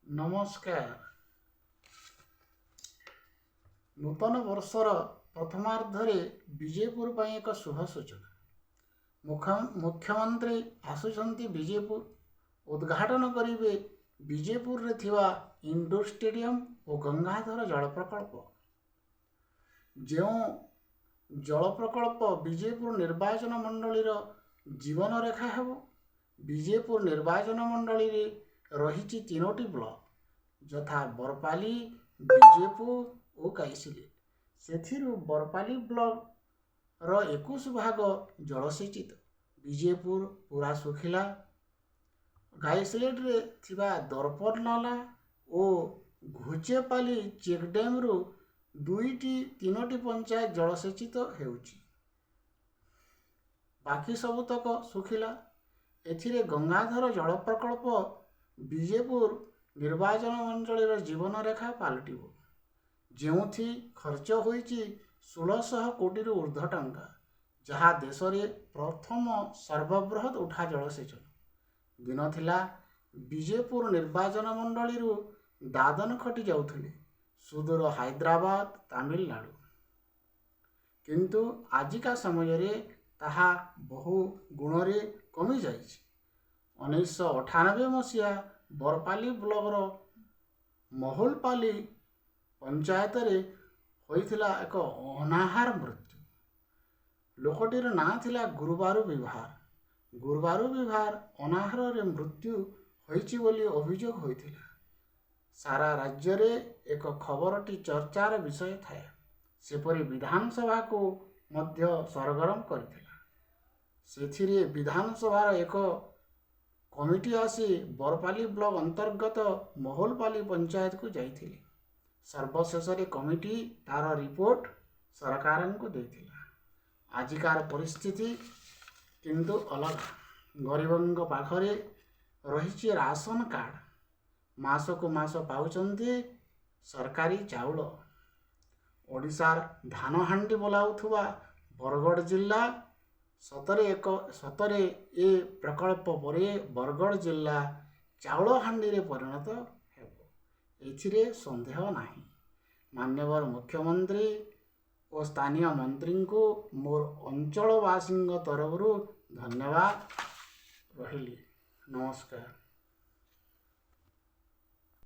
ନମସ୍କାର। ନୂତନ ବର୍ଷର ପ୍ରଥମାର୍ଦ୍ଧରେ ବିଜେପୁର ପାଇଁ ଏକ ଶୁଭ ସୂଚନା। ମୁଖ୍ୟମନ୍ତ୍ରୀ ଆସୁଛନ୍ତି ବିଜେପୁର। ଉଦ୍ଘାଟନ କରିବେ ବିଜେପୁରରେ ଥିବା ଇନଡୋର ଷ୍ଟାଡିୟମ ଓ ଗଙ୍ଗାଧର ଜଳ ପ୍ରକଳ୍ପ। ଯେଉଁ ଜଳ ପ୍ରକଳ୍ପ ବିଜେପୁର ନିର୍ବାଚନ ମଣ୍ଡଳୀର ଜୀବନରେଖା ହେବ। ବିଜେପୁର ନିର୍ବାଚନ ମଣ୍ଡଳୀରେ ରହିଛି ତିନୋଟି ବ୍ଲକ, ଯଥା ବରପାଲି, ବିଜେପୁର ଓ ଗାଇସିଲେଟ। ସେଥିରୁ ବରପାଲି ବ୍ଲକର 21 ଭାଗ ଜଳସେଚିତ। ବିଜେପୁର ପୁରା ଶୁଖିଲା। ଗାଇସିଲେଟରେ ଥିବା ଦର୍ପନାଲା ଓ ଘୁଚେପାଲି ଚେକ୍ ଡ୍ୟାମରୁ ଦୁଇଟି ତିନୋଟି ପଞ୍ଚାୟତ ଜଳସେଚିତ ହେଉଛି। ବାକି ସବୁତକ ଶୁଖିଲା। ଏଥିରେ ଗଙ୍ଗାଧର ଜଳ ପ୍ରକଳ୍ପ ବିଜେପୁର ନିର୍ବାଚନ ମଣ୍ଡଳୀର ଜୀବନରେଖା ପାଲଟିବ। ଯେଉଁଥି ଖର୍ଚ୍ଚ ହୋଇଛି 1600 କୋଟିରୁ ଉର୍ଦ୍ଧ୍ୱ ଟଙ୍କା, ଯାହା ଦେଶରେ ପ୍ରଥମ ସର୍ବବୃହତ୍ ଉଠା ଜଳସେଚନ। ଦିନ ଥିଲା, ବିଜେପୁର ନିର୍ବାଚନ ମଣ୍ଡଳୀରୁ ଦାଦନ ଖଟି ଯାଉଥିଲେ ସୁଦୂର ହାଇଦ୍ରାବାଦ, ତାମିଲନାଡ଼ୁ। କିନ୍ତୁ ଆଜିକା ସମୟରେ ତାହା ବହୁ ଗୁଣରେ କମିଯାଇଛି। 1998 ମସିହା ବରପାଲି ବ୍ଲକର ମହୁଲପାଲି ପଞ୍ଚାୟତରେ ହୋଇଥିଲା ଏକ ଅନାହାର ମୃତ୍ୟୁ। ଲୋକଟିର ନାଁ ଥିଲା ଗୁରୁବାରୁ ବିଭାର। ଗୁରୁବାରୁ ବିଭାର ଅନାହାରରେ ମୃତ୍ୟୁ ହୋଇଛି ବୋଲି ଅଭିଯୋଗ ହୋଇଥିଲା। ସାରା ରାଜ୍ୟରେ ଏକ ଖବରଟି ଚର୍ଚ୍ଚାର ବିଷୟ ଥାଏ। ସେପରି ବିଧାନସଭାକୁ ମଧ୍ୟ ସରଗରମ କରିଥିଲା। ସେଥିରେ ବିଧାନସଭାର ଏକ କମିଟି ଆସି ବରପାଲି ବ୍ଲକ ଅନ୍ତର୍ଗତ ମହୁଲପାଲି ପଞ୍ଚାୟତକୁ ଯାଇଥିଲେ। ସର୍ବଶେଷରେ କମିଟି ତାର ରିପୋର୍ଟ ସରକାରଙ୍କୁ ଦେଇଥିଲା। ଆଜିକାର ପରିସ୍ଥିତି କିନ୍ତୁ ଅଲଗା। ଗରିବଙ୍କ ପାଖରେ ରହିଛି ରାସନ କାର୍ଡ଼। ମାସକୁ ମାସ ପାଉଛନ୍ତି ସରକାରୀ ଚାଉଳ। ଓଡ଼ିଶାର ଧାନ ହାଣ୍ଡି ବୋଲାଉଥିବା ବରଗଡ଼ ଜିଲ୍ଲା ସତରେ ଏ ପ୍ରକଳ୍ପ ପରେ ବରଗଡ଼ ଜିଲ୍ଲା ଚାଉଳ ହାଣ୍ଡିରେ ପରିଣତ ହେବ, ଏଥିରେ ସନ୍ଦେହ ନାହିଁ। ମାନ୍ୟବର ମୁଖ୍ୟମନ୍ତ୍ରୀ ଓ ସ୍ଥାନୀୟ ମନ୍ତ୍ରୀଙ୍କୁ ମୋର ଅଞ୍ଚଳବାସୀଙ୍କ ତରଫରୁ ଧନ୍ୟବାଦ। ରହିଲି, ନମସ୍କାର।